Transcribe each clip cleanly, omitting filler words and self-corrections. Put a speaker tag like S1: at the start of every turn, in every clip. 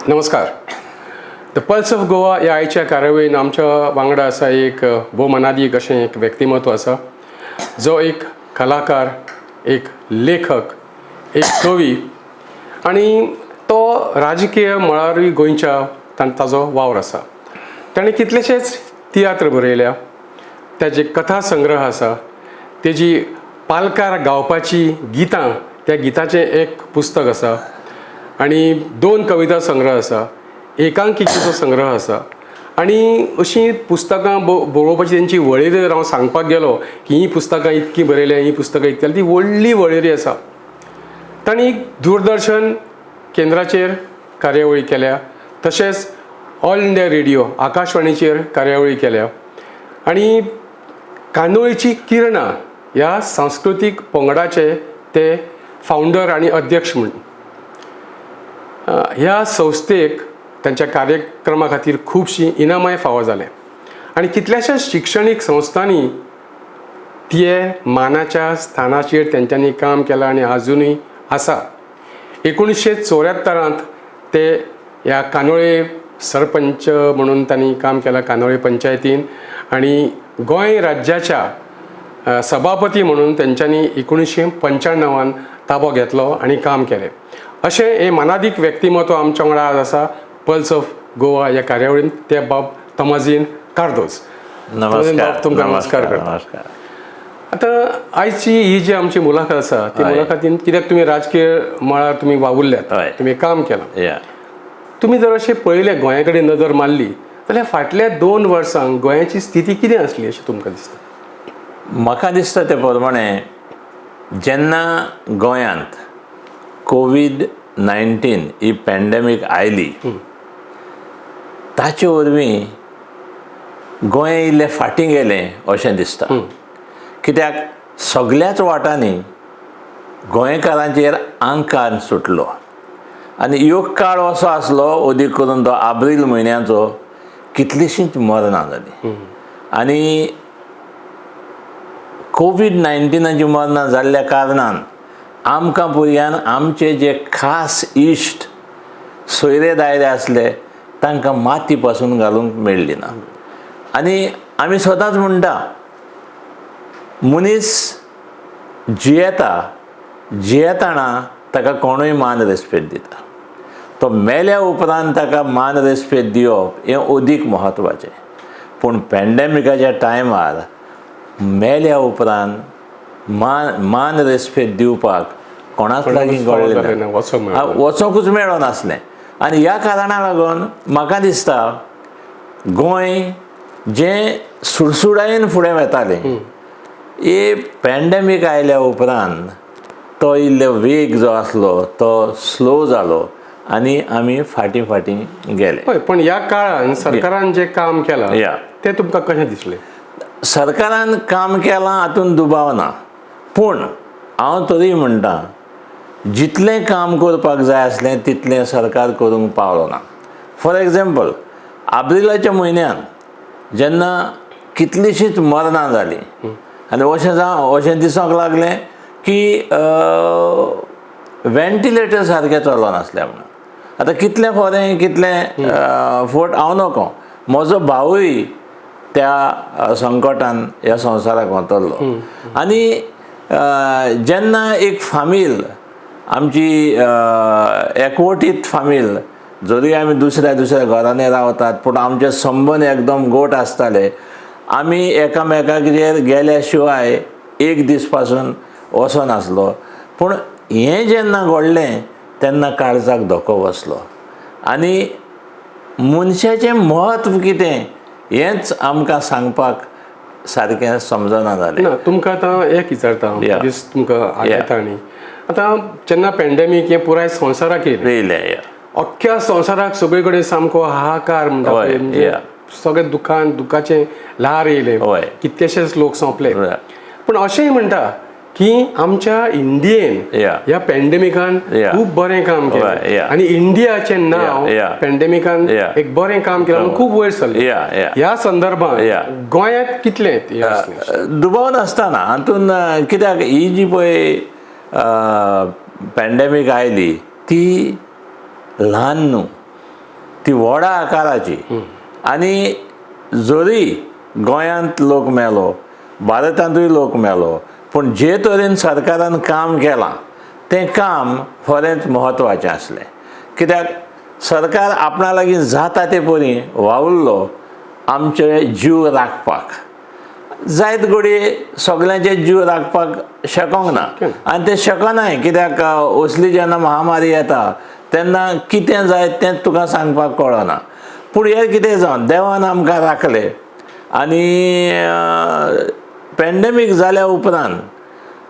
S1: नमस्कार. The pulse of Goa ह्या आयच्या कार्यावळीन आमच्या वांगडा आसा एक भोव मनादीक अशें एक व्यक्तिमत्व आसा, जो एक कलाकार, एक लेखक, एक कवी आनी तो राजकीय मळारूय गोंयच्या ताजो वावर आसा. ताणें कितलेशेच तियात्र बरयल्या, ताजे कथा संग्रह आसा, तेजी पालकार गावपाची गितां, त्या गिताचें एक पुस्तक आसा आनी दोन कविता संग्रह आसा, एकांकिकेचो संग्रह आसा आनी अशीं पुस्तकां बरोवपाची तेंची वळेरी जर हांव सांगपाक गेलो की हीं पुस्तकां इतकीं बरयल्या, हीं पुस्तकां इतकीं, जाल्यार ती व्हडली वळेरी आसा. तांणी दूरदर्शन केंद्राचेर कार्यावळी केल्या, तशेंच ऑल इंडिया रेडियो आकाशवाणीचेर कार्यावळी केल्या आनी कांदोळीची किरणां ह्या सांस्कृतीक पंगडाचे ते फावंडर आनी अध्यक्ष म्हूण. ह्या संस्थेक तांच्या कार्यक्रमा खातीर खुबशीं इनामांय फावो जालें आनी कितल्याशाच शिक्षणीक संस्थांनी ते मानाच्या स्थानाचेर तेंच्यांनी काम केलां आनी आजुनूय आसा. 1974त ते ह्या कांदोळे सरपंच म्हणून तांणी काम केलां कांदोळे पंचायतीन आनी गोंय राज्याच्या सभापती म्हणून तेंच्यांनी 1995न ताबो घेतलो आनी काम केलें. अशें हें मानादीक व्यक्तिमत्व आमच्या वांगडा आज आसा पल्स ऑफ गोवा ह्या कार्यावळीन, ते बाब तोमाजीन कार्दोज.
S2: नमस्कार.
S1: तुमकां नमस्कार करता.
S2: नमस्कार.
S1: आतां आयची ही जी आमची मुलाखत आसा ती मुलाखतीन कित्याक तुमी राजकीय मळार तुमी वावुरल्यात, तुमी काम केलां, तुमी जर अशें पळयलें, गोंया कडेन नदर मारली जाल्यार फाटल्या 2 वर्सांक गोंयाची स्थिती कितें आसली अशें तुमकां दिसता?
S2: म्हाका दिसता ते प्रमाणे जेन्ना गोंयांत कोवीड-19 ही पॅन्डेमीक आयली, ताचे वरवीं गोंय इल्लें फाटीं गेलें अशें दिसता. कित्याक सगल्याच वाटांनी गोंयकारांचेर आंकान सुटलो आनी योग काळ असो आसलो, अदीक करून तो आब्रील म्हयन्याचो, कितलींशींच मरणां जालीं आनी कोवीड-19आची मरणां जाल्ल्या कारणान आमकां भुरग्यान आमचे जे खास इश्ट सोयरे दायरे आसले तांकां माती पासून घालूंक मेळ्ळी ना. आनी आमी सदांच म्हणटा, मनीस जियेता जियेतना ताका कोणूय मान रेस्पेद दिता, तो मेल्या उपरांत ताका मान रेस्पेद दिवप हें अदीक म्हत्वाचें. पूण पॅन्डेमिकाच्या टायमार मेल्या उपरांत मान मान रेस्पेद दिवपाक कोणाच लागीं कळ्ळें
S1: ना, वचोंक मेळना.
S2: वचोंकूच मेळनासलें. आनी ह्या कारणाक लागून म्हाका दिसता गोंय जें सुडसुडायेन फुडें वेतालें, हे पॅन्डेमीक आयल्या उपरांत तो इल्लो वेग जो आसलो तो स्लो जालो आनी आमी फाटीं फाटीं गेले.
S1: हय, पण ह्या काळान सरकारान जें काम केलां तें तुमकां कशें दिसलें?
S2: सरकारान काम केलां हातूंत दुबाव ना, पूण हांव तरी म्हणटा जितलें काम करपाक जाय आसलें तितलें सरकार करूंक पावलो ना. फॉर एग्जाम्पल, आब्रिलाच्या म्हयन्यान जेन्ना कितलींशींच मरणां जालीं आनी अशें जावं अशें दिसूंक लागलें की वेंटिलेटर सारकें चलनासलें म्हणून. आतां कितलें खरें कितलें फट हांव नको, म्हजो भावूय त्या संकटान ह्या संवसाराक वतलो. आनी जेन्ना एक फामील आमची एकवटीत फामील, जरी आमी दुसऱ्या दुसऱ्या घरांनी रावतात पूण आमचे संबंद एकदम गोट आसताले, आमी एकामेकागेर गेल्या शिवाय एक दीस पासून वचनासलो. पूण हें जेन्ना घडलें तेन्ना काळजाक धोको बसलो आनी मनशाचें म्हत्व कितें हेंच आमकां सांगपाक सारकें समजना जालें.
S1: ना, तुमकां आतां एक विचारता, दीस तुमकां आयकता. आनी आतां जेन्ना पॅन्डेमीक हें पुराय संवसाराक येयलें, अख्ख्या संवसाराक सगळे कडेन सामको हाहाकार म्हणटा, म्हणजे सगळे दुखान दुखाचें ल्हार येयलें, कितलेशेच लोक सोंपले. पूण अशेंय म्हणटा की आमच्या इंडियेन ह्या पॅन्डेमिकान खूब बरें काम केलें आनी इंडियाचें नांव पॅन्डेमिकान एक बरें काम केलें, खूब वयर सरलें. ह्या संदर्भात गोंयांत कितलें
S2: दुबाव नासतना हातून, कित्याक ही जी पळय पॅन्डेमीक आयली ती ल्हान न्हू. ती व्हडा आकाराची. आनी जरी गोंयांत लोक मेलो, भारतांतूय लोक मेलो, पूण जे तरेन सरकारान काम केलां तें काम खरेंच म्हत्वाचें आसलें. कित्याक सरकार आपणा लागीं जाता ते परी वावुरलो आमचे जीव राखपाक. जायत घडये सगल्यांचे जीव राखपाक शकोंक ना आनी तें शकनाय, कित्याक असली जेन्ना महामारी येता तेन्ना कितें जायत तें तुका सांगपाक कळना. पूण हें कितें जावं, देवान आमकां राखले. आनी पॅन्डेमीक जाल्या उपरांत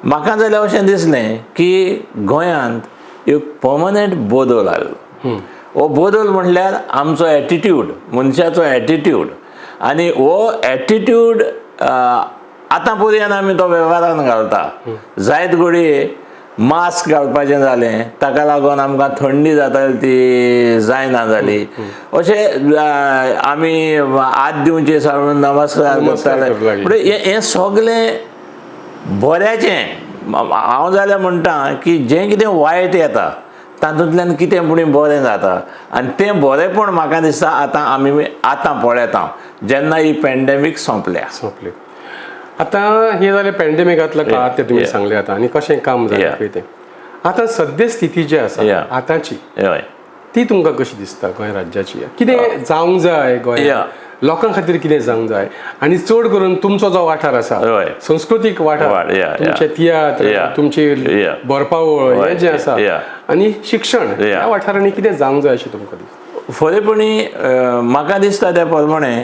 S2: म्हाका जाल्यार अशें दिसलें की गोंयांत एक पर्मनंट बदल आयलो. हो बदल म्हणल्यार आमचो एटिट्यूड, मनशाचो एटिट्यूड. आनी हो एटिट्यूड आतां पर्यंत आमी तो वेव्हारान घालता. जायत घडये मास्क घालपाचें जालें, ताका लागून आमकां थंडी जाताली ती जायना जाली. अशें आमी हात दिवचे सारून नमस्कार करताले. म्हणजे हें सगळें बऱ्याचें. हांव जाल्यार म्हणटा की जें कितें वायट येता तातूंतल्यान कितें पूण बरें जाता आनी तें बरेंपण म्हाका दिसता आतां आमी आतां पळयता जेन्ना ही पॅन्डेमीक सोंपल्या.
S1: सोंपली. आतां हें जालें पॅन्डेमिकांतलो काळ तें तुमी सांगलें आतां आनी कशें काम जालें पळय तें. आतां सद्य स्थिती जी आसा आतांची ती तुमकां कशी दिसता गोंय राज्याची? कितें जावंक जाय गोंय लोकां खातीर, कितें जावंक जाय? आनी चड करून तुमचो जो वाठार आसा संस्कृतीक वाठार, तुमचे तियात्र, तुमची बरपावळ हें जें आसा आनी शिक्षण, ह्या वाठारांनी कितें जावंक जाय अशें तुमकां दिसता?
S2: खरेपणी म्हाका दिसता त्या प्रमाणे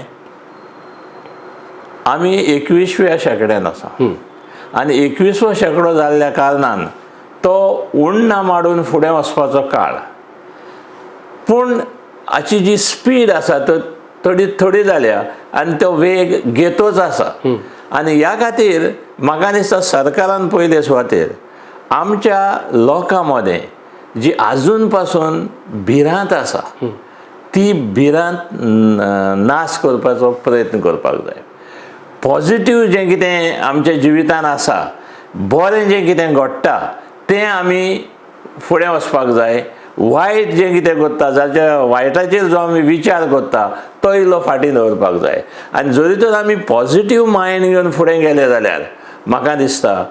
S2: आमी 21व्या शेंकड्यान आसा आनी 21वो शेंकडो जाल्ल्या कारणान तो उण्णा माडून फुडें वचपाचो काळ. पूण हाची जी स्पीड आसा तो थोडी थोडी जाल्या आनी तो वेग घेतोच आसा. आनी ह्या खातीर म्हाका दिसता सरकारान पयले सुवातेर आमच्या लोकां मदें जी आजून पासून भिरांत आसा ती भिरांत नाश करपाचो प्रयत्न करपाक जाय. पॉजिटीव जें कितें आमच्या जिवितान आसा, बरें जें कितें घडटा तें आमी फुडें वचपाक जाय. वायट जें कितें करता, जाच्या वायटाचेर जो आमी विचार करता तो इल्लो फाटीं दवरपाक जाय. आनी जरी तर आमी पॉजिटीव मायंड घेवन फुडें गेले जाल्यार म्हाका दिसता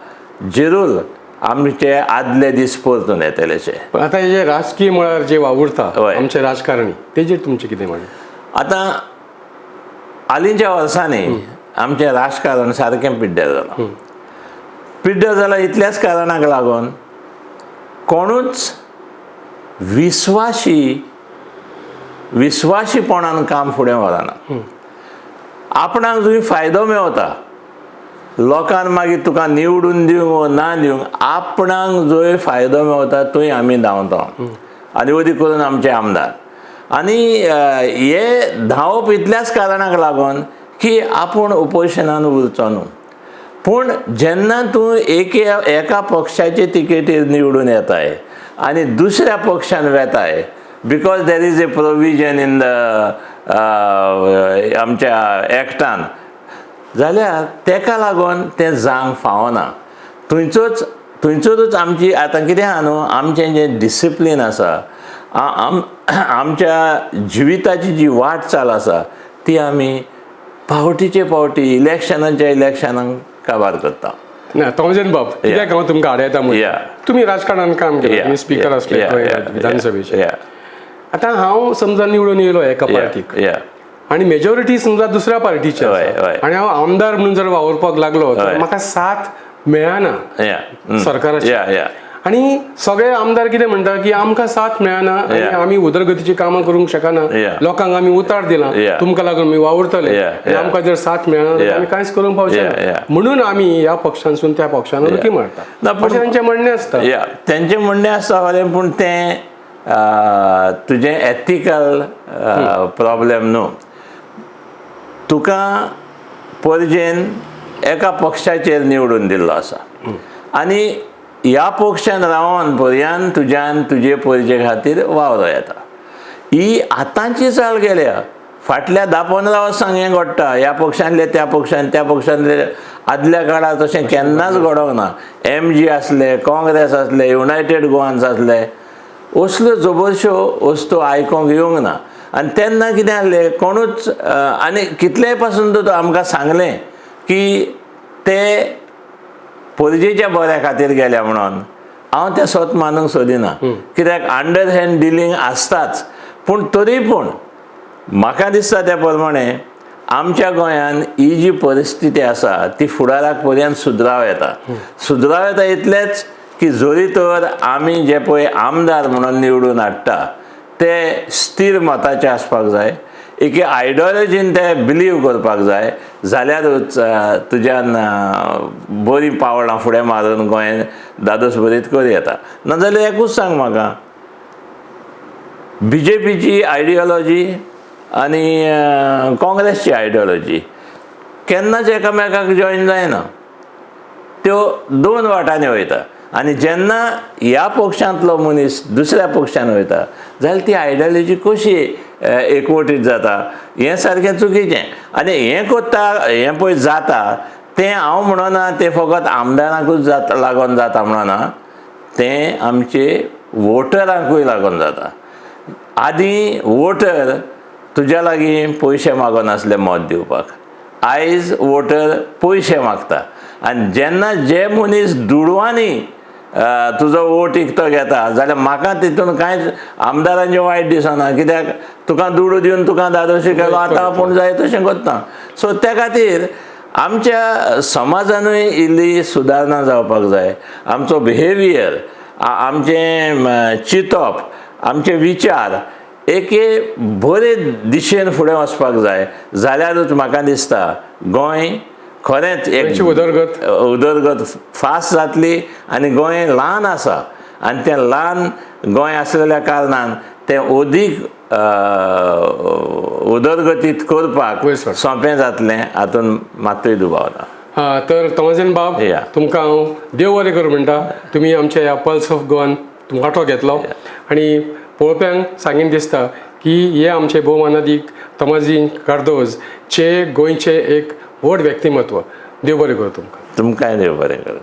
S2: जरूर आमचे आदले दीस परतून येतलेशे.
S1: पण आतां हे जे राजकीय मळार जे वावुरता आमचे राजकारणी तेजेर तुमचें कितें म्हणणें?
S2: आतां हालींच्या वर्सांनी आमचें राजकारण सारकें पिड्ड्यार जालां. पिड्ड्यार जालां इतल्याच कारणाक लागून कोणूच विस्वाशीपणान काम फुडें व्हरना. आपणाक जंय फायदो मेवता लोकांक मागीर तुका निवडून दिवंक ना दिवंक, आपणाक जंय फायदो मेवता थंय आमी धांवता. आनी अदीक करून आमचे आमदार. आनी हे धांवप इतल्याच कारणाक लागून की आपूण ओपोजिशनान उरचो न्हू. पूण जेन्ना तूं एका पक्षाचे तिकेटीर निवडून येताय आनी दुसऱ्या पक्षान वेताय, because there is a provision in the आमच्या एक्टान, जाल्यार तेका लागून तें जावंक फावना. थंयचोच आमची आतां कितें आहा न्हू, आमचें जें डिसिप्लीन आसा, आमच्या जिविताची जी वाटचाल आसा ती आमी पावटीचे पावटी इलेक्शनाच्या इलेक्शनाक काबार करता.
S1: ना तोमजेन बाब, कित्याक हांव तुमकां आडयता म्हणटा, तुमी राजकारणान काम केलें, तुमी स्पिकर आसले विधानसभेचे. आतां हांव समजा निवडून येयलो एका पार्टीक आनी मेजॉरिटी समजा दुसऱ्या पार्टीची आनी हांव आमदार म्हणून जर वावुरपाक लागलो तर म्हाका साथ मेळना सरकाराची. आनी सगळे आमदार कितें म्हणटा की आमकां साथ मेळना आनी आमी उदरगतीची कामां करूंक शकना, लोकांक आमी उतार दिला, तुमकां लागून आमी वावुरतले, आमकां जर साथ मेळना जाल्यार आमी कांयच करूंक पावचे ना, म्हणून आमी ह्या पक्षांसून त्या पक्षान उडकी मारता अशें तेंचें म्हणणें आसता.
S2: तेंचें म्हणणें आसता खरें, पूण तें तुजें एथिकल प्रॉब्लेम न्हू. तुका परजेन एका पक्षाचेर निवडून दिल्लो आसा आनी ह्या पक्षान रावन पर्यान तुज्यान तुजे परजे खातीर वावर येता. ही आतांची चाल गेल्या, फाटल्या 10-15 वर्सांक हें घडटा, ह्या पक्षांतले त्या पक्षान, त्या पक्षांतले. आदल्या काळार तशें केन्नाच घडोंक ना. एमजी आसले, काँग्रेस आसले, युनायटेड गोवान्स आसले, असल्यो जबरश्यो वस्तू आयकोंक येवंक ना. आनी तेन्ना कितें आहलें कोणूच आनी कितलेय पासून तर आमकां सांगलें की ते पणजेच्या बऱ्या खातीर गेल्या म्हणून हांव तें सत मानूंक सोदिना, कित्याक अंडर हँड डिलींग आसताच. पूण तरी पूण म्हाका दिसता त्या प्रमाणे आमच्या गोंयान ही जी परिस्थिती आसा ती फुडाराक पर्यंत सुदराव येता. सुदराव येता इतलेंच की जरी तर आमी जे पळय आमदार म्हणून निवडून हाडटा ते स्थीर मताचे आसपाक जाय, एके आयडियोलॉजीन ते बिलीव करपाक जाय, जाल्यारूच तुज्यान बरीं पावलां फुडें मारून गोंय दादोस बरीत करूं येता. नाजाल्यार एकूच सांग म्हाका, बीजेपीची आयडियोलॉजी आनी काँग्रेसची आयडियोलॉजी केन्नाच एकामेकाक जॉयन जायना, त्यो दोन वाटांनी वयता. आनी जेन्ना ह्या पक्षांतलो मनीस दुसऱ्या पक्षान वयता जाल्यार ती आयडियोलॉजी कशी एकवटीत जाता, हें सारकें चुकीचें. आनी हें करता हें पळय जाता तें हांव म्हणना तें फकत आमदारांकूच जाता लागून जाता म्हणना, तें आमचे वोटरांकूय लागून जाता. आदीं वोटर तुज्या लागीं पयशे मागनासले मत दिवपाक, आयज वोटर पयशे मागता. आनी जेन्ना जे मनीस दुडवांनी तुजो वोट इकतो घेता जाल्यार म्हाका तितून कांयच आमदारांचें वायट दिसना, कित्याक तुका दुडू दिवन तुका धादोशी केलो, आतां आपूण जाय तशें करता. सो त्या खातीर आमच्या समाजानूय इल्ली सुदारणा जावपाक जाय. आमचो बिहेवियर, आमचें चिंतप, आमचे विचार एके बरे दिशेन फुडें वचपाक जाय, जाल्यारूच म्हाका दिसता गोंय खरेंच एक
S1: उदरगत
S2: उदरगत फास्ट जातली. आनी गोंय ल्हान आसा आनी तें ल्हान गोंय आसलेल्या कारणान तें अदीक उदरगतीत करपाक सोंपें जातलें, हातूंत मात्तूय दुबाव ना.
S1: हां, तर तोमाजीन बाब, तुमकां हांव देव बरें करूं म्हणटा. तुमी आमच्या ह्या पल्स ऑफ गोवान वांटो घेतलो आनी पळोवप्यांक सांगीन दिसता की हे आमचे भोवमानादीक तोमाजीन कार्दोज चे गोंयचे एक व्हड व्यक्तिमत्व. देव बरें करूं तुमकां.
S2: तुमकांय देव बरें करूं.